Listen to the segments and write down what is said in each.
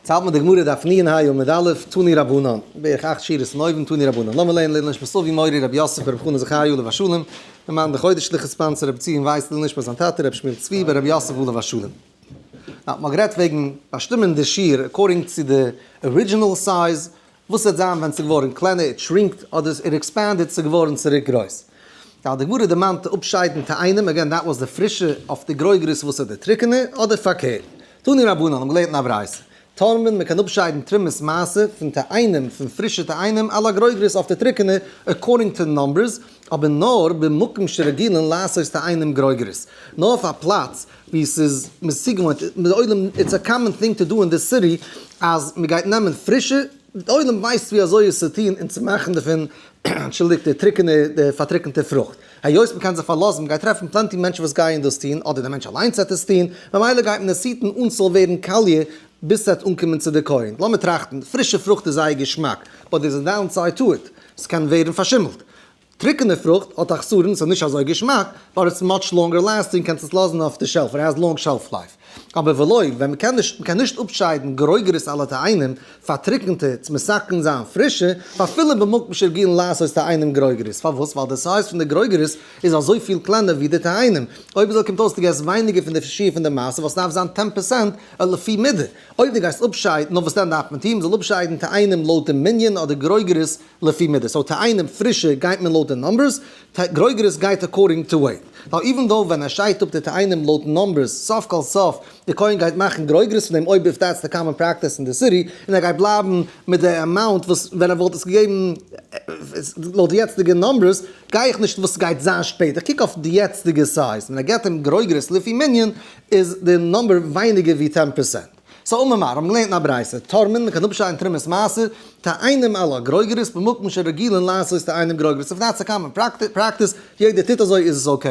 צייט מיט די גמרא דף נ ה עמוד א', תנו רבנן, בערך אכט שורות פון אויבן, תנו רבנן, לאמיר לערנען לעילוי נשמת אבי מורי רבי יוסף ברב חנא זכריה עליו השלום, דער מאן דער חודש שליחות sponsor רבי ציון ווייס לעילוי נשמת זיין טאטע רבי שמואל צבי בן רבי יוסף עליו השלום. נאו, מ'האט גערעדט וועגן באשטימען די שיעור according צו די original size, וואס וועט זיין ווען ס'איז געווארן קלענער, it shrinked, אדער it expanded, ס'איז געווארן צוריק גרויס. נאו, די גמרא דערמאנט אפשיידן תאנים, again that was די פרישע אויף די גרוגרות וואס איז די טרוקענע, אדער פארקערט. תנו רבנן האבן געלערנט אין א ברייתא, תורמין, מען קען אפשיידן תרומת מעשר פון תאנים, פון פרישע תאנים, על הגרוגרות אויף די טרוקענע, according to numbers, אבער נאר במקום שרגילין לעשות תאנים גרוגרות, נאר אויף א פלאץ ווי ס'איז מ'איז צוגעוואוינט, די עולם, it's a common thing to do in the city, אז מ'גייט נעמען פרישע, די עולם ווייסט ווי אזוי עס צו טון און צו מאכן דערפון, אנטשולדיגט, די טרוקענע, די פארטריקענטע פרוכט. היות מ'קען זיך פארלאזן, מ'גייט טרעפן plenty מענטשן וואס גייען דאס טון, אדער דער מענטש אליינס וועט עס טון, ממילא גייט מען עס היטן אן ס'זאל ווערן קאליע ביז ס'וועט אנקומען צו די כהן. לאמיר טראכטן, פרישע פרוכט איז זייער געשמאק, but there's a downside to it, ס'קען ווערן פארשימלט. טרוקענע פרוכט האט א חסרון, ס'איז נישט אזוי געשמאק, but it's much longer lasting, קענסט עס לאזן אויף די shelf, it has long shelf life. אבער ולא, ווען מ'קען נישט, מ'קען נישט אפשיידן גרוגרות על התאנים, פארטריקענטע, צו מתקן זיין פרישע, ואפילו במקום שרגילין לעשות תאנים גרוגרות. פארוואס? ווייל די size פון די גרוגרות איז אזויפיל קלענער ווי די תאנים. אויב אזוי קומט אויס דו געסט ווייניגער פון די שיעור פון די מעשר וואס דארף זיין 10% לפי מידה. אויב דו גייסט אפשיידן, נאר וואס דען דארף מען טון? מ'זאל אפשיידן תאנים לויט די מנין אדער גרוגרות לפי מידה. so תאנים פרישע גייט מען לויט די numbers, גרוגרות גייט according to weight. ווייל even though ווען ער שיידט אפ די תאנים לויט numbers, סוף כל סוף די כהן גייט מאכן גרוגרות פון דעם אויב if that's the common practice אין די city, און ער גייט בלייבן מיט די amount וואס ווען ער וואלט עס געגעבן לויט די יעצטיגע numbers, גיי איך נישט וואס גייט זיין שפעטער, איך קוק אויף די יעצטיגע size, ווען ער געבט אים גרוגרות לפי מנין איז די number ווייניגער ווי 10%. so אמר מר, האבן געלערנט אין א ברייתא, תורמין, מען קען אפשיידן תרומת מעשר, תאנים על הגרוגרות, במקום שרגילין לעשות תאנים גרוגרות, if that's a common practice, יעדער טוט אזוי איז עס okay.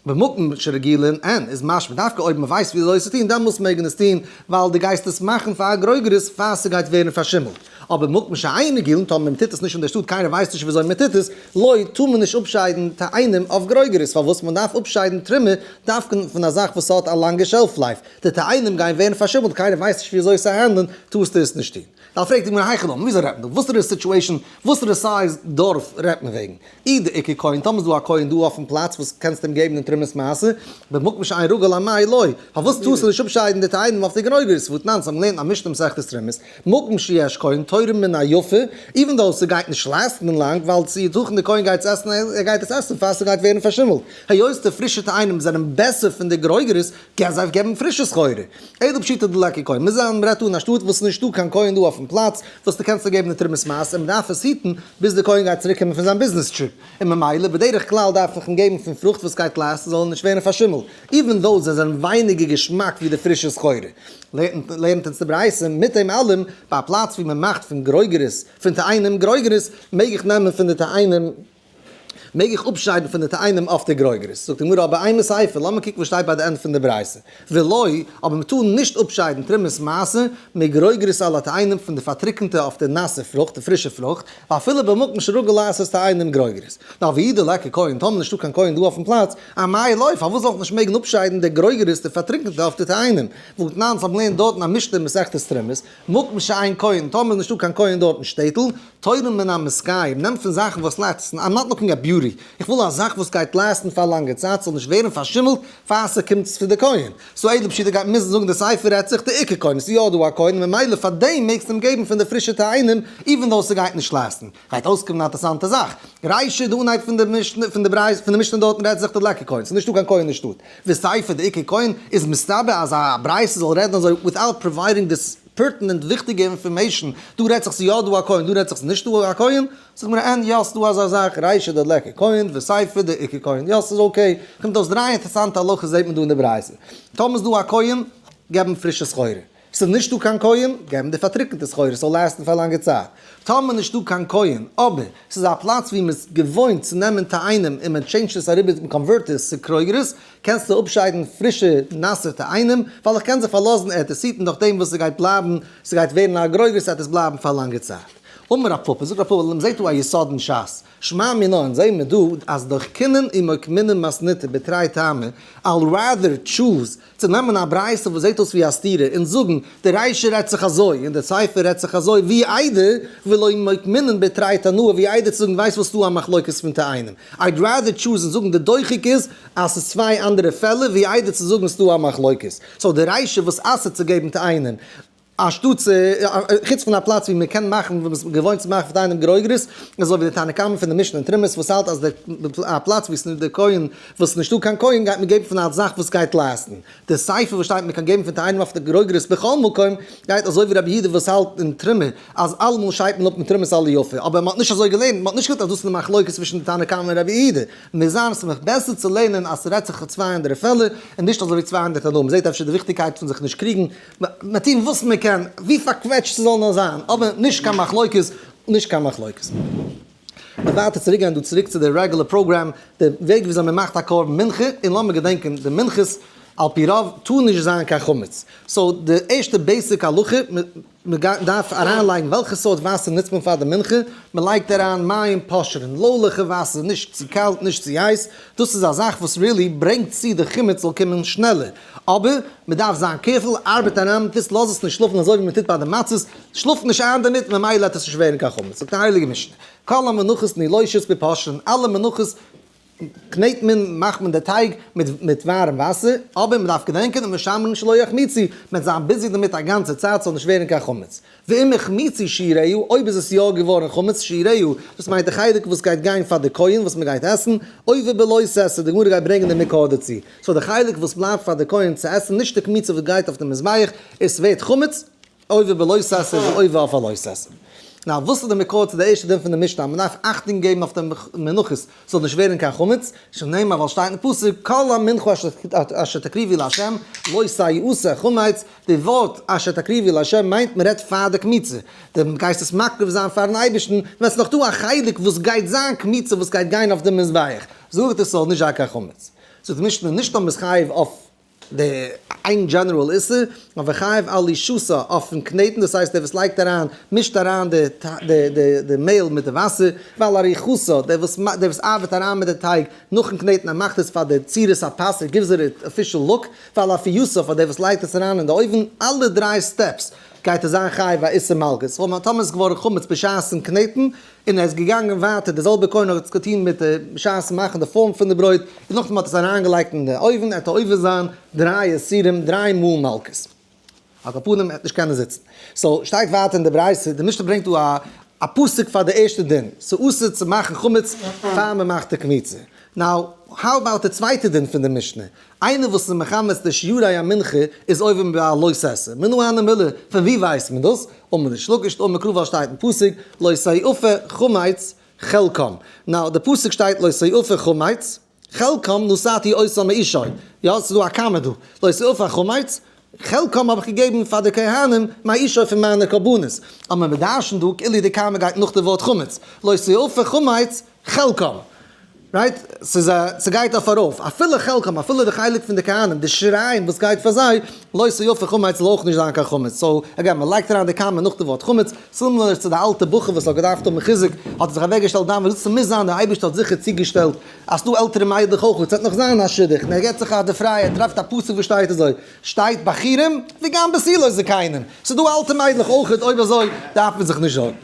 במקום שרגילין אין, איז משמע דווקא אויב מען ווייסט ווי אזוי עס צו טון, דעמאלס מעג מען עס טון, ווייל דו גייסט עס מאכן פאר א גרוגרות פאר ס'גייט ווערן פארשימלט. אבער במקום שאין רגילין, טאמער מען טוט עס נישט אין דער שטאט, קיינער ווייסט נישט ווי אזוי מען טוט עס, לא, טאר מען נישט אפשיידן תאנים אויף גרוגרות, פארוואס מען דארף אפשיידן תרומה דווקא פון א זאך וואס האט א לאנגע shelf life, די תאנים גייען ווערן פארשימלט, קיינער ווייסט נישט ווי אזוי עס צו handle ן, טארסטו עס נישט טון. דאן פרעגט די גמרא היכי דמי, וויאזוי רעדט מען דא? וואסערע situation, וואסערע size דארף רעדט מען וועגן? אי דאיכא כהן, טאמער איז דא א כהן דא אויפן פלאץ וואס קענסט אים געבן אין תרומת מעשר, במקום שאין רגיל אמאי לא, פארוואס טארסטו נישט אפשיידן די תאנים אויף די גרוגרות? והתנן, אונז האבן געלערנט א משנה מסכת תרומות, מקום שיש כהן תורם מן היפה, even though ס'גייט נישט last ן לאנג, ווייל צו יתכן די כהן גייט עס עסן, ער גייט עס עסן פאר ס'גייט ווערן פארשימלט, היות די פרישע תאנים זענען בעסער פון די גרוגרות, קען זיי געבן פרישע סחורה. אלא פשיטא דליכא כהן. מוז זיין מ'רעדט דא אין א שטאט וואס ס'איז נישטא קיין כהן דא אויפן פלאץ וואס דו קענסט געבן די תרומת מעשר און מ'דארף עס היטן ביז די כהן גייט צוריק קומען פון זיין business trip. און ממילא בדרך כלל דארף איך אים געבן פון פרוכט וואס גייט last ן זאל ער נישט ווערן פארשימלט. even though זיי זענען ווייניגער געשמאק ווי די פרישע סחורה. לערנט אונז די ברייתא מיט דעם אלעם ביי א פלאץ ווי מ'מאכט פון גרוגרות פון תאנים גרוגרות מעג איך נעמען פון די תאנים מעג איך אפשיידן פון די תאנים אויף די גרוגרות? זאגט די גמרא, אבער אימא סיפא, לאמיר קוקן וואס שטייט ביי די end פון די ברייתא, ולא, אבער מען טאר נישט אפשיידן תרומת מעשר מגרוגרות על התאנים פון די פארטריקענטע אויף די נאסע פרוכט, די פרישע פרוכט, ואפילו במקום שרגיל לעשות תאנים גרוגרות. נאר ואי דליכא כהן, טאמער נישטא קיין כהן דא אויפן פלאץ, אמאי לא, פארוואס זאל איך נישט מעגן אפשיידן די גרוגרות, די פארטריקענטע אויף די תאנים? והתנן, אונז האבן געלערנט דארטן א משנה אין מסכת תרומות, מקום שאין כהן, טאמער איז נישטא קיין כהן דארט אין שטעטל, תורם מן המסכיים, נעם פון זאכן וואס last ן, I'm not looking at beauty, איך וויל א זאך וואס גייט last ן פאר א לאנגע צייט, ס'זאל נישט ווערן פארשימלט פאר ס'קומט צו די כהן. so אלא פשיטא גייט מוזן זאגן די סיפא רעדט זיך דאיכא כהן, ס'איז יא דא א כהן, ממילא פאר דעם מעגסטו אים געבן פון די פרישע תאנים, even though ס'גייט נישט last ן. גייט אויסקומען א אינטערסאנטע זאך. רישא די אנהייב פון די משנה פון די ברייתא פון די משנה דארטן רעדט זיך דליכא כהן, ס'איז נישטא קיין כהן אין שטאט. וסיפא דאיכא כהן איז מסתבר אז א ברייתא זאל רעדן אזוי without providing this pertinent וויכטיגע information, דא רעדט זיך ס'איז יא דא א כהן דא רעדט זיך ס'איז נישט דא א כהן, זאגט מען אין יא ס'דא אזא זאך רישא דליכא כהן וסיפא דאיכא כהן יא ס'איז okay, קומט אויס דריי אינטערסאנטע הלכות זעט מען דא אין די ברייתא, טאמער איז דא א כהן געבן פרישע סחורה. ס'איז נישטא קיין כהן, געבן די פארטריקענטע סחורה ס'זאל last ן פאר א לאנגע צייט. טאמער נישטא קיין כהן, אבער ס'איז א פלאץ ווי מ'איז געוואוינט צו נעמען תאנים און מען change ט עס אריבער און convert עס צו גרוגרות, קענסטו אפשיידן פרישע נאסע תאנים, ווייל איך קען זיך פארלאזן ער וועט עס היטן דורך דעם וואס ס'גייט בלייבן, ס'גייט ווערן א גרוגרות וועט עס בלייבן פאר א לאנגע צייט. אמר רב פפא, זאגט רב פפא, מ'זעט דא א יסוד אין שס, שמע מינה, אונז זעהן מיר דא אז דוחקינן ומוקמינן מתניתא בתרי טעמי, I'll rather choose צו נעמען א ברייתא וואס זעט אויס ווי א סתירה און זאגן די רישא רעדט זיך אזוי און די סיפא רעדט זיך אזוי ווי איידער ולא מוקמינן בתרי תנאי ווי איידער צו זאגן ווייסט וואס ס'דא א מחלוקת פון תאנים I'd rather choose און זאגן די דוחק איז אז ס'איז צוויי אנדערע פעלער ווי איידער צו זאגן ס'דא א מחלוקת so די רישא וואס אסר'ט צו געבן תאנים אנשטאט צו, חוץ פון א פלאץ ווי מען קען מאכן, ווי מען איז געוואוינט צו מאכן פאר איינעם גרוגרות, אזוי ווי די תנא קמא פון די משנה אין תרומות וואס האלט אז די א פלאץ ווי עס איז נישט די כהן, וואס איז נישטא קיין כהן גייט מען געבן פון א זאך וואס גייט last ן. די סיפא וואס שטייט מען קען געבן פון תאנים אויף די גרוגרות בכל מקום, גייט אזוי ווי רבי יהודה וואס האלט אין תרומה אז אלעמאל שיידט מען אפ מיט תרומות אלע יפה, אבער מען האט נישט אזוי געלערנט, מען האט נישט געזאגט אז דאס איז די מחלוקת צווישן די תנא קמא און רבי יהודה. מוז זיין עס איז מיך בעסער צו לערנען אז ס'רעדט זיך צוויי אנדערע פעלער און נישט אזוי ווי 200 תנאים. מ'זעט אפשר די וויכטיגקייט פון זיך נישט קריגן. מען טון וואס מען קען, ווי פארקוועטשט ס'זאל נאר זיין, אבער נישט קיין מחלוקת, נישט קיין מחלוקת. מען ווייטער צוריק גיין דא צוריק צו די רעגולער פראגראם, די וועג וויאזוי מען מאכט א קרבן מנחה, און לאמיר געדענקען, די מנחות על פי רוב טאר נישט זיין קיין חמץ, so די ערשטע basic הלכה, מען דארף אריינלייגן וועלכע סארט וואסער נוצט מען פאר די מנחה, מען לייגט אריין מים פושרין, לוילעכע וואסער, נישט צו קאלט נישט צו הייס, דאס איז א זאך וואס really ברענגט צו די חימוץ זאל קומען שנעלער, אבער מען דארף זיין careful, ארבעט אריין מיט עס, לאז עס נישט שלאפן אזוי ווי מען טוט ביי די מצות, שלאף נישט איין דערמיט, ממילא וועט עס נישט ווערן קיין חמץ, זאגט די הייליגע משנה, כל המנחות נילושות בפושרין, אלע מנחות קנעט מען, מאכט מען די טייג מיט מיט ווארעם וואסער, אבער מען דארף געדענקען ומשמרין שלא יחמיצו, מען וועט זיין busy דערמיט א גאנצע צייט ס'זאל נישט ווערן קיין חמץ. ואם החמיצו שיריו, אויב איז עס יא געווארן חמץ, שיריו, דאס מיינט די חלק וואס גייט גיין פאר די כהן וואס מען גייט עסן, עובר בלא תעשה, די גמרא גייט ברענגען די מקור דערצו, so די חלק וואס בלייבט פאר די כהן צו עסן, נישט די קמיצה וואס גייט אויף די מזבח, עס ווערט חמץ, עובר בלא תעשה איז עובר אויף א לא תעשה. now וואס איז די מקור צו די ערשטע דין פון די משנה אז מען דארף אכטונג געבן אויף די מנחות ס'זאל נישט ווערן קיין חמץ, שנאמר ווייל שטייט אין פסוק כל המנחה אשר תקריבו לה' לא תעשה חמץ, די ווארט אשר תקריבו לה' מיינט מען רעדט פאר די קמיצה, די גייסט עס מקריב זיין פארן אייבערשטן, ווען ס'איז נאך דא א חלק וואס גייט זיין קמיצה וואס גייט גיין אויף די מזבח, זאגט עס ס'זאל נישט זיין קיין חמץ. זאגט די משנה נישט נאר מ'איז חייב אויף די איין general איסור, אבער חייב על לישותא אויפן קנעטן, דאס הייסט דער וואס לייגט אריין, מישט אריין די די מעהל מיט די וואסער, ועל עריכתא, דער וואס דער וואס ארבעט אריין מיט די טייג נאכן קנעטן ער מאכט עס פאר די צורת הפת, ער gives it official look, ועל אפיותא פאר דער וואס לייגט עס אריין אין די אויוון, אלע דריי steps גייט ער זיין חייב א איסור מלקות, ווייל טאמער איז געווארן חמץ בשעת'ן קנעטן, און ער איז געגאנגען ווייטער, דער זעלבער כהן האט עס געטון מיט די בשעת'ן מאכן די פארם פון די ברויט, און נאכדעם האט עס אריינגעלייגט אין די אויוון, ער האט עובר זיין דריי איסורים, דריי מאל מלקות. על כל פנים, ער האט נישט קענען זיצן. so, שטייט ווייטער אין די ברייתא, די משנה ברענגט דא א א פסוק פאר די ערשטע דין, ס'אסור צו מאכן חמץ פאר מ'מאכט די קמיצה. now, how about די צווייטע דין פון די משנה? איינער וואס איז מחמץ די שירי המנחה איז עובר בא לא תעשה. מנא הני מילי, פון ווי ווייסט מען דאס? אמר ריש לקיש, דאמר קרא ווייל שטייט אין פסוק לא תאפה חמץ חלקם. now די פסוק שטייט לא תאפה חמץ חלקם נתתי אותם מאשי. יא, ס'איז דא א comma דא. לא תאפה חמץ חלקם האב איך געגעבן פאר די כהנים מאשי פון מיינע קרבנות. אבער מען דרש'נט דא כאילו די comma גייט נאך די ווארט חמץ. לא תאפה חמץ חלקם. right? ס'איז א, ס'גייט אויף ארויף. אפילו חלקם, אפילו די חלק פון די כהנים, די שיריים וואס גייט פאר זיי, לא תאפה חמץ זאל אויך נישט זיין קיין חמץ. so, again, מ'לייגט אריין די comma נאך די ווארט חמץ, similar צו די אלטע בחור וואס האט געדארפט האבן חיזוק, האט ער זיך אוועקגעשטעלט דאן, וואס ס'מוז זיין, דער אייבערשטער האט זיכער צוגעשטעלט אז ס'דא עלטערע מיידלעך אויך, ס'וועט נאך זיין א שידוך, און ער געבט זיך א דערפריי, ער טרעפט א פסוק וואס שטייט אזוי, שטייט בחורים וגם בתולות זקנים, ס'דא אלטע מיידלעך אויך, אויב אזוי דארף מען זיך נישט זארגן.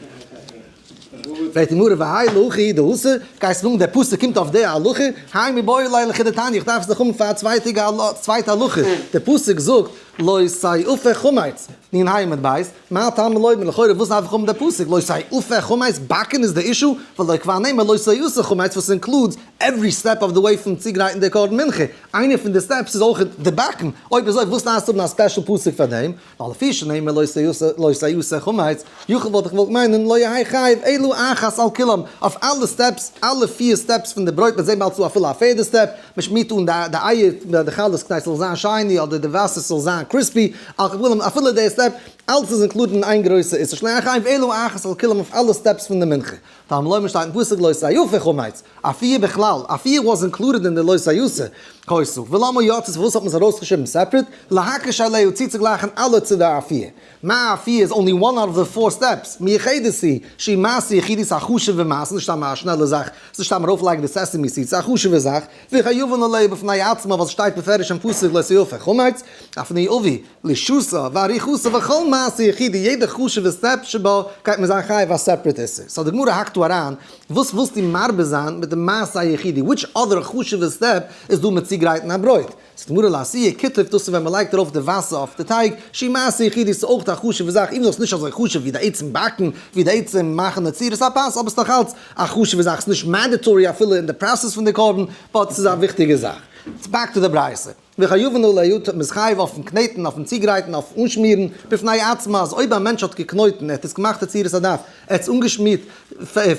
פרעגט די גמרא והאי להכי הוא דאתא, גייסט זאגן דער פסוק קומט אויף די הלכה, האי מיבעי ליה לכדתניא, איך דארף עס דאך האבן פאר א צווייטע הלכה, דער פסוק זאגט לא תאפה חמץ, נ ה עמוד ב', מה תלמוד לומר, לכאורה וואס דארף איך האבן דער פסוק לא תאפה חמץ, באקן איז די issue, והלא כבר נאמר לא תעשה חמץ וואס includes every step of the way פון צוגרייטן די קרבן מנחה, איינע פון די steps איז אויך די באקן, אויב אזוי וואס דארפסטו האבן א special פסוק פאר דעם? ווייל לפי שנאמר לא תעשה חמץ, יכול וואלט איך געוואלט מיינען לא יהא חייב אלא אחת על כולם, אויף אלע steps, אלע פיר steps פון די ברויט, מיר זעהן באלד ס'דא אפילו א פערדע step, מען שמירט אן די אייער ביי די חלות כדי ס'זאל זיין shiny אדער די וואסער ס'זאל זיין. זיין crispy, על כל פנים אפילו די step, אלץ איז included אין איין גרויסע איסור שלא יהיה חייב אלא אחת על כולם אויף אלע steps פון די מנחה. תלמוד לומר שטייט אין פסוק לא תאפה חמץ, אפי' בכלל, אפי' was included אין די לא תעשה כוסו, ולמה יצאת פארוואס האט מען עס ארויסגעשריבן separate, להקיש עליה צוצוגלייכן אלע צו די אפי'. מה אפי' איז only one out of the four steps, מיוחדת היא, שהיא מעשה יחידי ס'איז א חשוב'ע מעשה, נישט סתם א שנעלע זאך, ס'איז נישט סתם ארויפלייגן די sesame seeds, ס'איז א חשוב'ע זאך, וחייבין עליה בפני עצמה ווייל ס'שטייט בפירוש אין פסוק לא תאפה חמץ, אף אני אביא, לישתה ועריכתה וכל מעשה יחידי יעדע חשוב'ע step שבה גייט מען זיין חייב א separate איסור. So די גמרא האקט דא אריין, וואס ווילסטו מרבה זיין מיט די מעשה היחידי? Which other חשוב'ע step איז דא מיט צוגרייטן א ברויט? זאגט די גמרא לאתויי קיטוף דאס איז ווען מען לייגט ארויף די וואסער אויף די טייג, שהיא מעשה יחידי איז אויך א חשוב'ע זאך even though ס'איז נישט אזוי חשוב ווי די עצם באקן, ווי די עצם מאכן די צורת הפת, אבער ס'איז נאך אלץ א חשוב'ע זאך, ס'איז נישט mandatory אפילו אין די process פון די קרבן, but ס'איז א וויכטיגע זאך. Back to די ברייתא. וחייבין עליה, מ'איז חייב אויפן קנעטן, אויפן צוגרייטן, אויף אנשמירן, בפני עצמה, אז אויב א מענטש האט געקנויטן, ער האט עס געמאכט די צורת הדף, ער האט עס אנגעשמירט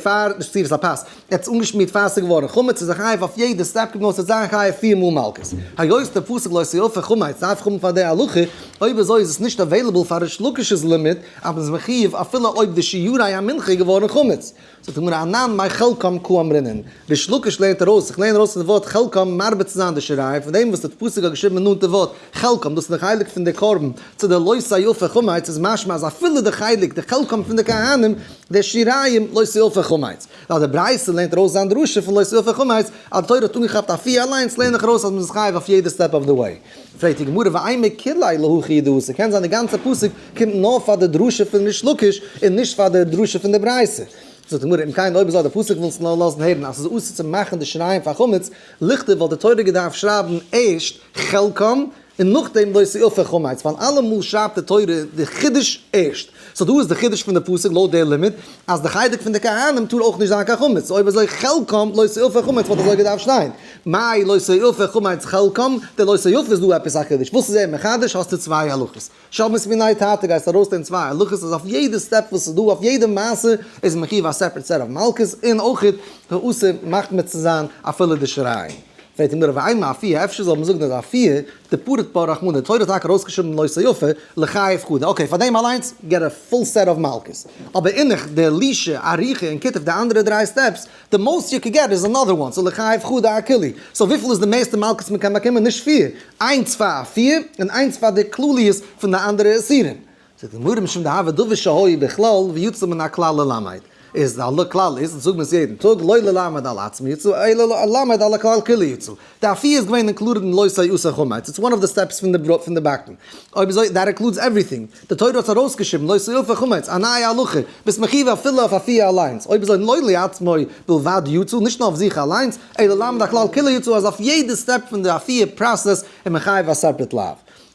פאר, נישט צורת הפת, ער האט עס אנגעשמירט פאר עס איז געווארן חמץ, איז ער חייב אויף יעדע step, קומט אויס ער וועט זיין חייב פיר מאל מלקות. היות דער פסוק לא תאפה חמץ דארף איך האבן פאר די הלכה, אויב אזוי איז עס נישט available פאר ריש לקיש'ס לימוד אז מ'איז מחיוב אפילו אויב די שיורי המנחה איז געווארן חמץ. זאגט די גמרא אנן מאי חלקם קאמרינן, ריש לקיש לערנט ארויס, איך לערן ארויס פון די ווארט חלקם מרבה צו זיין די שיריים, פון דעם וואס די פסוק האט געשריבן אין נאנטע ווארט חלקם, דאס איז די חלק פון די קרבן צו די לא תאפה חמץ, איז משמע אז אפילו די חלק, די חלקם פון די כהנים, די שיריים לא תאפה חמץ. ווייל די ברייתא לערנט ארויס זיין דרשה פון לא תאפה חמץ, אז די תורה האט אנגעכאפט אפי' אליינס לערן איך ארויס אז מען איז חייב אויף יעדע step of the way. פרעגט די גמרא ואימא כוליה להכי הוא דאתא, קען זיין די גאנצע פסוק קומט נאר פאר די דרשה פון ריש לקיש און נישט פאר די דרשה פון די ברייתא. זאגט די גמרא אם כן אויב אזוי די פסוק וויל אונז נאר לאזן הערן אז ס'איז אסור צו מאכן די שיריים פאר חמץ, לכתוב וואלט די תורה געדארפט שרייבן ערשט חלקם און נאכדעם לא תאפה חמץ, ווייל אלעמאל שרייבט די תורה די חידוש ערשט. So דא איז די חידוש פון די פסוק לויט די לימוד אז די חלק פון די כהנים טאר אויך נישט זיין קיין חמץ, אויב אזוי חלקם לא תאפה חמץ וואלט אזוי געדארפט שטיין, מאי לא תאפה חמץ חלקם, די לא תאפה איז דא עפעס א חידוש, וואס איז ער מחדש האסטו צוויי הלכות, שמעת מינה תרתי גייסט ארויסלערנען צוויי הלכות אז אויף יעדע step וואס איז דא אויף יעדע מעשה איז מחיוב א separate set of מלקות און אויך אסור מחמיר צו זיין אפילו די שיריים. פרעגט אים דער רב אימא אפי' אפשר זאל מען זאגן אז אפי' דפריט בה רחמנא, די תורה האט טאקע ארויסגעשריבן לא תאפה ליחייב חדא, okay פאר דעם אליינס get a full set of מלקות, אבער אינך די לישה, עריכה און קיטוף די אנדערע דריי steps, the most you can get is another one, so ליחייב חדא אכולהו, so וויפיל איז די מערסטע מלקות מען קען באקומען? נישט פיר, איינס פאר אפי' און איינס פאר די כלליות פון די אנדערע איסורים. זאגט די גמרא משום דהוה דבר שהיה בכלל ויצא מן הכלל ללמד, איז די כלל איז, זאגט מען עס יעדן טאג, לא ללמד על עצמו יצא, אלא ללמד על הכלל כולו יצא. די אפי' איז געווען included אין לא תעשה חמץ, it's one of the steps פון די פון די באקן. אויב אזוי, that includes everything. די תורה האט ארויסגעשריבן לא תאפה חמץ, א נייע הלכה, ביסט מחיוב אפילו אויף אפי' אליינס. אויב אזוי לא לעצמו בלבד יצא, נישט נאר אויף זיך אליינס, אלא ללמד הכלל כולו יצא, אז אויף יעדע step פון די אפי' process איז מען חייב א separate לאו.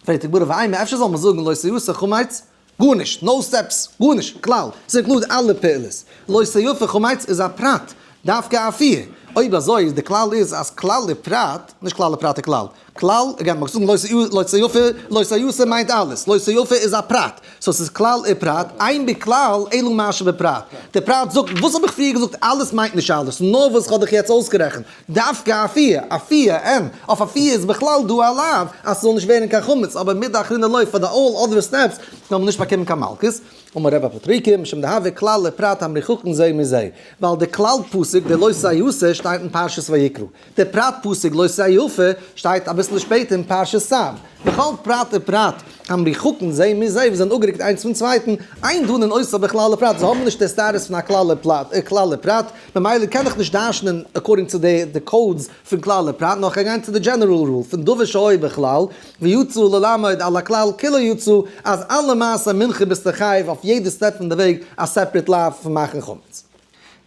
פרעגט די גמרא ואימא אפשר זאל מען זאגן לא תעשה חמץ? גארנישט, no steps, גארנישט, כלל, ס' include אלע פעולות, לא תאפה חמץ איז א פרט, דווקא אפי', אויב אזוי איז די כלל איז אז כלל איז פרט, נישט כלל איז פרט איז כלל, כלל, again, מ'קען זאגן לא תאפה, לא תעשה מיינט אלעס, לא תאפה איז א פרט, so ס'איז כלל איז פרט, אין בכלל אלא מה שבפרט, די פרט זאגט, וואס האב איך פריער געזאגט אלעס מיינט נישט אלעס, נאר וואס כ'האב דיך יעצט אויסגערעכנט, דווקא אפי', אפי', אין, אויף אפי' איז בכלל דא א לאו אז ס'זאל נישט ווערן קיין חמץ, אבער מידי אחרינא לא, פאר די all other steps זאל מען נישט באקומען קיין מלקות, אמר רב אפוטריקא, משום דהוה כלל ופרט המרוחקין זה מזה, ווייל די כלל פסוק די לא תעשה שטייט אין פרשת ויקרא, די פרט פסוק לא תאפה שטייט אביסל שפעטער אין פרשת צו, וכל פרט ופרט המרוחקין זה מזה וואס זענען אפגערוקט איינס פון צווייטן, אין דנין אותו בכלל ופרט, זיי האבן נישט די status פון א כלל ופרט, ממילא קען איך נישט דרש'נען according צו די codes פון כלל ופרט, נאר כ'גיי גיין צו די general rule פון דבר שהיה בכלל, ויצא ללמד על הכלל כולו יצא, אז אלע מעשי מנחה ביסטו חייב אויף יעדע step פון די וועג א separate לאו פון מאכן חמץ.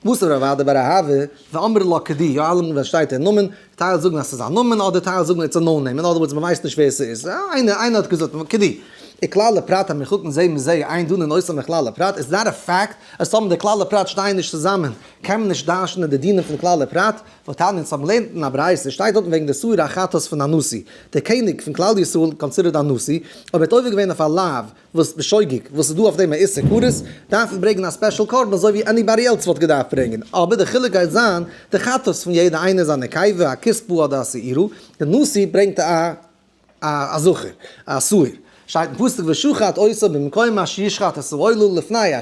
מתיב רב אדא בר אהבה, ואמרי לה כדי, יא אלעמאל ווען שטייט דער נאמען, טייל זאגן אז ס'איז א נאמען אדער טייל זאגן it's a no name, in other words מ'ווייסט נישט ווער ס'איז, איינער איינער האט געזאגט כדי, וכלל ופרט המרוחקין זה מזה אין דנין אותן בכלל ופרט, is that a fact אז טאמער די כלל ופרט שטייען נישט צוזאמען קען מען נישט דרש'נען די דינים פון כלל ופרט, והתניא אונז האבן לערנט אין א ברייתא שטייט דארטן וועגן די שעיר החטאת פון א נשיא, דער קעניג פון כלל ישראל considered א נשיא, אויב ער האט עובר געווען אויף א לאו וואס בשוגג, וואס איז דא אויף דעם א איסור כרת, דארף ער ברענגען א special קרבן אזוי ווי anybody else וואלט געדארפט ברענגען, אבער די חילוק גייט זיין, די חטאת פון יעדע איינער איז א נקבה, א כשבה אדער א שעירה, די נשיא ברענגט א א זכר, א שעיר. שטייט אין פסוק ושחט אותו במקום אשר ישחט את העולה לפני ה'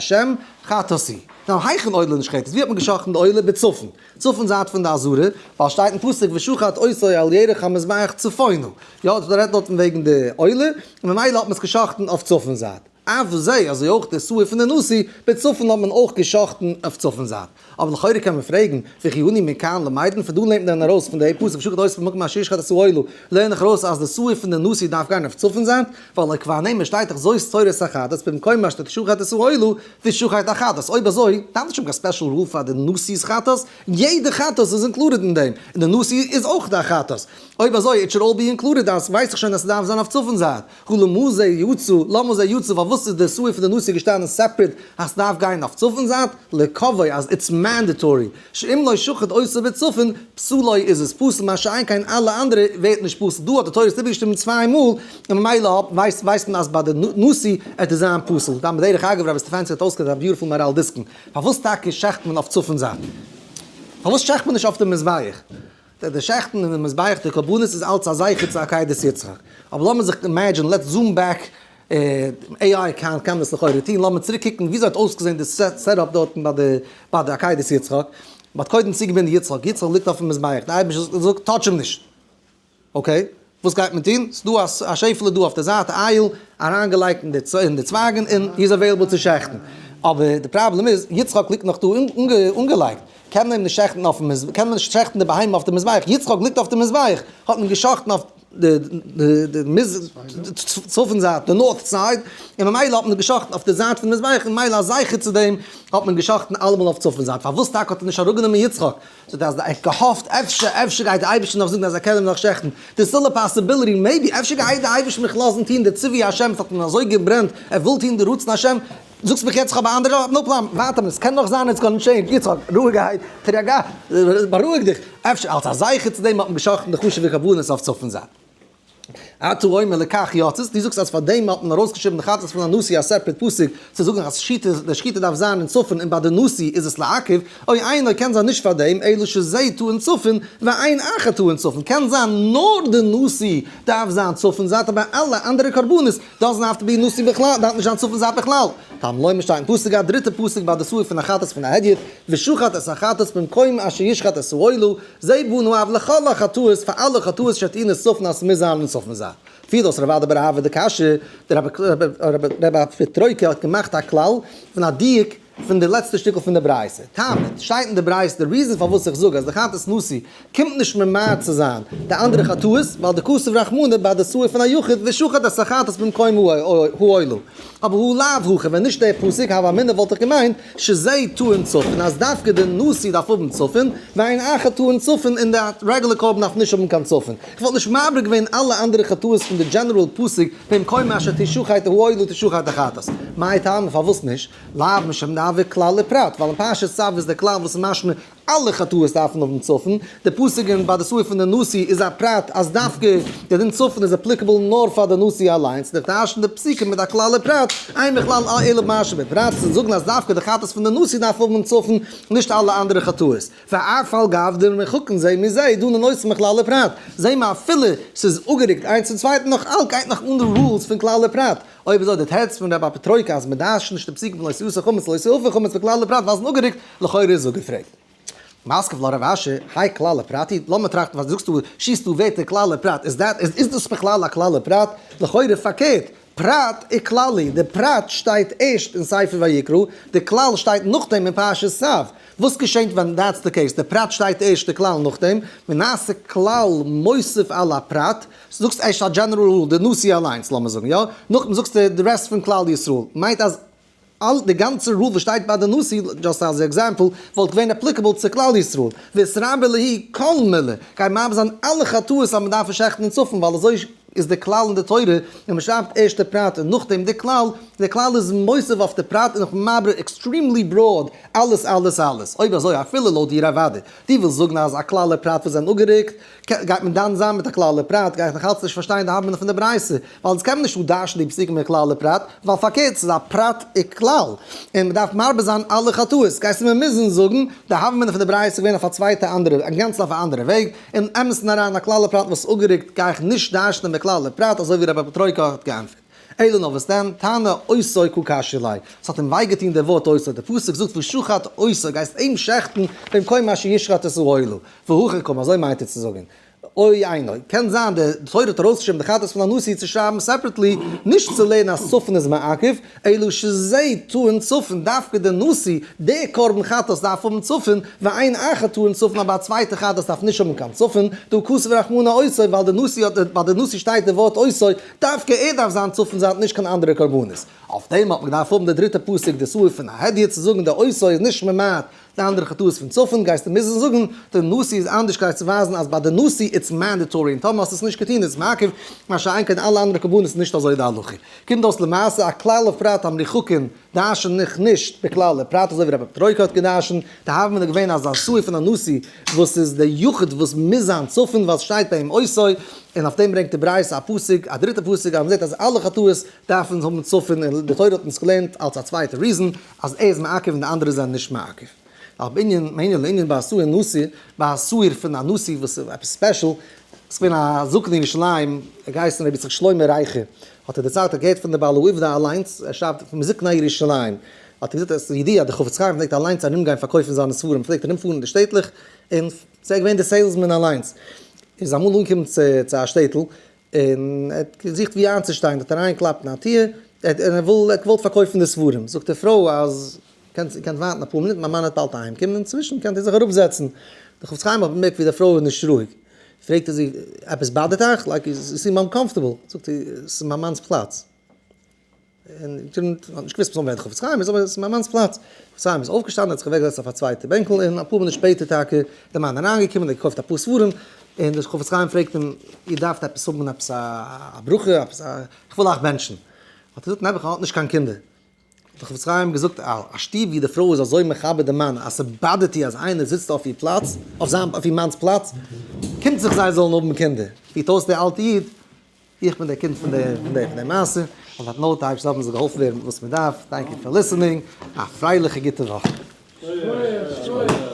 חטאת היא. Now היכן עולה נשחטת? ווי האט מען געשאכטן די עולה? בצפון. צפון זייט פון די עזרה, ווייל שטייט אין פסוק ושחט אותו על ירך המזבח צפונה. יא, דאס רעדט דארטן וועגן די עולה, און ממילא האט מען עס געשאכטן אויף צפון זייט. אף זה, אזוי אויך די שעיר פון די נשיא, בצפון האט מען אויך געשאכטן אויף צפון זייט. אבער לכאורה קען מען פרעגן, וכי הני מכאן למדין, פון דא לערנט מען דען ארויס פון די פסוק ושחט אותו במקום אשר ישחט את העולה, לערן איך ארויס אז די שעיר פון די נשיא דארף גיין אויף צפון זייט, ווייל כבר נאמר שטייט דאך זאת תורת החטאת במקום אשר תשחט את העולה תשחט החטאת, אויב אזוי דארף נישט האבן קיין special rule פאר די נשיא'ס חטאת, יעדע חטאת איז included אין דעם, און די נשיא איז אויך א חטאת, אויב אזוי it should all be included, דאס ווייס איך שוין אז ס'דארף זיין אויף צפון זייט. הא למה זה יצא, למה זה יצא, פארוואס איז די שעיר פון די נשיא געשטאנען separate אז ס'דארף גיין אויף צפון זייט? לקובעו אז it's mandatory, שאם לא שחט אותו בצפון, פסולה איז עס פסול, מה שאין כן אלע אנדערע ווערט נישט פסול, דא האט די תורה עס איבערגעשריבן צוויי מאל, און ממילא ווייסט מען אז ביי די נשיא עט עס זיין פסול. דאן בדרך אגב רבי סטעפאנסי האט אויסגערעדט א beautiful מהר"ל דיסקין, פארוואס טאקע שעכט מען אויף צפון זייט? פארוואס שעכט מען נישט אויף די מזבח? די שעכטן און די מזבח די קרבנות איז אלץ א זכר צו עקידת יצחק. אבער לאמיר זיך imagine, let's zoom back, AI קען קען דאס לכאורה טון, לאמיר צוריק קוקן וויאזוי האט אויסגעזען די setup דארטן ביי די ביי די עקידת יצחק. מ'האט קודם צוגעבינדן יצחק, יצחק ליגט אויפן מזבח, די אייבערשטער זאגט touch אים נישט. Okay, וואס גייט מען טון? ס'דא א שעפעלע דא אויף די זייט, א איל, אריינגעלייגט אין די צווייגן און he is available צו שעכטן. אבער די פראבלעם איז, יצחק ליגט נאך דא אנגעלייגט, קען מען אים נישט שעכטן אויפן מזבח, קען מען נישט שעכטן די בהמה אויף די מזבח, יצחק ליגט אויף די מזבח, האט מען געשאכטן אויף די צפון זייט, די north side, און ממילא האט מען געשאכטן אויף די זייט פון מזבח, און ממילא א זכר צו דעם האט מען געשאכטן אלעמאל אויף צפון זייט. פארוואס טאקע האט ער נישט אראפגענומען יצחק? זאגט אז ער האט געהאפט אפשר אפשר גייט די אייבערשטער נאך זאגן אז ער קען אים נאך שעכטן, there's still a possibility maybe אפשר גייט די אייבערשטער מיך לאזן טון די ציווי השם, עס האט אים אזוי געברענט ער וויל טון די רצון השם, זאגסט מיך יעצט איך האב א אנדערע job, no problem, ווארט אמאל עס קען נאך זיין it's gonna change, יצחק רואיגערהייט, תירגע, בארואיג דיך, אפשר אלס א זכר צו דעם האט מען געשאכטן די חשוב'ע קרבנות אויף צפון זייט. אתה אומר לכך יצאת, דו זאגסט אז פאר דעם האט מען ארויסגעשריבן די חטאת פון א נשיא א separate פסוק צו זאגן אז שחיטה, די שחיטה דארף זיין אין צפון און ביי די נשיא איז עס לעכב, או אינו קען זיין נישט פאר דעם, אלא שזה טעון צפון ואין אחר טעון צפון, קען זיין נאר די נשיא דארף זיין צפון זייט אבער אלע אנדערע קרבנות doesn't have to be נשיא בכלל, דארף נישט זיין צפון זייט בכלל. תלמוד לומר שטייט אין פסוק א דריטע פסוק ביי די שעיר פון א חטאת פון א הדיוט, ושחט את החטאת במקום אשר ישחט את העולה, זה באנו אב לכל החטאות פאר אלע חטאות שטעינען סופן אז ס'מוז זיין אין סופן זייט. פירט אויס רב אדא בר אהבה די קשיא, דער רבי אפיטרוקי האט געמאכט א כלל פון א דיוק פון די לעצטע שטיקל פון די ברייתא. תמיד שטייט אין די ברייתא די reason פארוואס איך זאג אז די חטאת נשיא קומט נישט ממעט צו זיין די אנדערע חטאות ווייל דכתב רחמנא ביי די שעיר פון א יחיד ושחט את החטאת במקום העולה. אבער הא לאו הכי ווען נישט דער פסוק הוה אמינא וואלט איך געמיינט שזה טעון צפון אז דווקא די נשיא דארף האבן צפון ואין אחר טעון צפון און די רעגולער קרבן דארף נישט האבן קיין צפון. איך וואלט נישט מעביר געווען אלע אנדערע חטאות פון די general פסוק במקום אשר תשחט העולה תשחט החטאת. מאי טעמא פארוואס נישט? לאו משום דהוה כלל ופרט ווייל אין פרשת צו איז דער כלל וואס איז משמע אלע חטאות דארפן האבן צפון, די פסוק אין ביי די שעיר פון די נשיא איז א פרט אז דווקא די דין צפון איז applicable נאר פאר די נשיא אליינס, דורך טייטשן די פסוקים מיט א כלל ופרט, אין בכלל אלא מה שבפרט, צו זאגן אז דווקא די חטאת פון די נשיא דארף האבן צפון, נישט אלע אנדערע חטאות. ואף על גב דמרחקין זה מזה דנין אותן מכלל ופרט, זעהן מיר אפילו ס'איז אפגערוקט איינס צום צווייטן נאך אלץ גייט נאך אן די rules פון כלל ופרט, אויב אזוי די תירוץ פון רבי אפוטרוקא אז מ'דרש'נט נישט די פסוקים פון לא תעשה חמץ לא תאפה חמץ מכלל ופרט ווייל ס'איז אפגערוקט, לכאורה איז אפגעפרעגט. מתקיף לה רב אשי, האי כלל ופרט היא, לאמיר טראכטן וואס זאגסטו, שיסטו ווערטער כלל ופרט, איז that, איז דאס בכלל א כלל ופרט? לכאורה פארקערט, פרט וכלל היא, די פרט שטייט ערשט אין ספר ויקרא, די כלל שטייט נאכדעם אין פרשת צו. וואס געשענט ווען that's the case, די פרט שטייט ערשט די כלל נאכדעם, ונעשה כלל מוסיף על הפרט, זאגסט ערשט א general rule, די נשיא אליינס לאמיר זאגן יא, נאכדעם זאגסטו די rest פון כלל ישראל, מיינט אז אל די גאנצע rule וואס שטייט ביי די נשיא, just as example, וואלט געווען applicable צו כלל ישראל, ואיתרבי להו כל מילי, גייט מרבה זיין אלע חטאות אז מען דארף עס שעכטן אין צפון ווייל אזוי איז די כלל אין די תורה, און מען שרייבט ערשט די פרט און נאכדעם די כלל, די כלל איז מוסיף אויף די פרט און נאך מרבה extremely broad אלעס אלעס אלעס, אויב אזוי אפילו לויט דיר אוודאי, דו ווילסט זאגן אז א כלל ופרט וואס זענען אפגערוקט, גייט מען דן זיין מיט א כלל ופרט, גיי איך נאך אלץ נישט פארשטיין די הוה אמינא פון די ברייתא, ווייל עס קען מען נישט דרש'ן די פסוקים מיט כלל ופרט, ווייל פארקערט ס'איז א פרט וכלל, און מ'דארף מרבה זיין אלע חטאות, גייסטו מיר מוזן זאגן, די הוה אמינא פון די ברייתא איז געווען אויף א צווייטע אנדערע, אינגאנצן אויף א אנדערע וועג, אין אמת'ן אריין א כלל ופרט וואס איז אפגערוקט גיי איך נישט דרש'נען מיט כלל ופרט אזוי ווי רבי אפוטרוקא האט געענטפערט. אלא נאר וואס דען, טענה אותו קא קשיא ליה, ס'האט אים וויי געטון דער ווארט אותו, דער פסוק זאגט ושחט אותו, גייסט אים שעכטן במקום אשר ישחט את העולה, והכי קאמר, אזוי מיינט ער צו זאגן. או אינו, קען זיין די תורה האט ארויסגעשריבן די חטאת פון א נשיא צו שרייבן separately, נישט צו לערנען אז צפון איז מעכב, אלא שזה טעון צפון, דווקא די נשיא, די קרבן חטאת דארף האבן צפון, ואין אחר טעון צפון אבער א צווייטע חטאת דארף נישט האבן קיין צפון, דהא כתב רחמנא אותו, ווייל די נשיא האט, ביי די נשיא שטייט די ווארט אותו, דווקא ער דארף זיין צפון זייט נישט קיין אנדערע קרבנות. אויף דעם האט מען געדארפט האבן די דריטע פסוק די סעיף פון א הדיוט צו זאגן די אותו איז נישט ממעט די אנדערע חטאות פון צפון גייסטו מוזן זאגן די נשיא איז אנדערש כדי צו ווייזן אז ביי די נשיא it's mandatory און טאמער האסטו עס נישט געטון איז עס מעכב, מה שאין כן אלע אנדערע קרבנות איז נישט אזוי די הלכה. קומט אויס למעשה א כלל ופרט המרוחקין דרש'ן איך נישט בכלל ופרט אזוי ווי רבי פטרויקה האט געדרש'נט, די הוה אמינא געווען אז א שעיר פון א נשיא וואס איז די יחיד וואס מוז זיין צפון ווייל ס'שטייט ביי אים אותו, און אויף דעם ברענגט די ברייתא א פסוק, א דריטע פסוק אז מ'זעט אז אלע חטאות דארפן האבן צפון און די תורה האט אונז געלערנט אלס א צווייטע reason אז ער איז מעכב און די אנדערע זענען נישט מעכב. אבער בענין מענין לענין ביי א שעיר נשיא, ביי א שעיר פון א נשיא וואס איז עפעס special, עס איז געווען א זקן אין ירושלים, ער געהייסן רבי יצחק שלמה רייכער, האט ער דערציילט ער האט געהערט פון די בעל העובדא אליינס, ער שרייבט פון מזקני ירושלים, האט ער געזאגט עס איז ידוע אז די חפץ חיים פלעגט אליינס ארום גיין פארקויפן זיינע ספרים, פלעגט ארום פארן אין די שטעטלעך, און ס'איז געווען די salesman אליינס, איז אמאל אנגעקומען צו א שטעטל, און ער האט געזוכט ווי איינצושטיין, האט ער אריינגעקלאפט אין א טיר, און ער וויל, ער האט געוואלט פארקויפן די ספרים, זאגט די פרוי אז קענט קענט ווארטן אפאר מינוט, מיין מאן וועט באלד אהיים קומען, אינצווישן קענט איר זיך אראפזעצן. דער חפץ חיים האט באמערקט ווי די פרוי איז נישט רואיג, פרעגט ער זי, עפעס באדערט אייך? like you seem uncomfortable, זאגט זי, ס'איז מיין מאנ'ס פלאץ. און האט נישט געוואוסט ווער דער חפץ חיים איז, אבער עס איז מיין מאנ'ס פלאץ. חפץ חיים איז אויפגעשטאנען, האט זיך אוועקגעזעצט אויף א צווייטע בענקל, און אפאר מינוט שפעטער טאקע איז דער מאן אריינגעקומען, ער האט געקויפט אפאר ספרים, און דער חפץ חיים פרעגט אים, איר דארפט עפעס האבן עפעס א ברכה, עפעס א, איך וויל אייך בענטשן. האט ער געזאגט, נעבעך, ער האט נישט קיין קינדער. האט דער חפץ חיים געזאגט, א שטוב ווי די פרוי איז אזוי מכבד דעם מאן, אז ס'באדערט איר אז איינער זיצט אויף איר פלאץ, אויף זיין, אויף איר מאנ'ס פלאץ, קומט זיך זיי זאלן האבן קינדער. פירט אויס דער אלטער איד, איך בין דער קינד פון דער פון דער פון דער מעשה, on that note, אייבערשטער זאל האבן זאל געהאלפן ווערן מיט וואס מען דארף, thank you for listening, א פרייליכע גוטע וואך.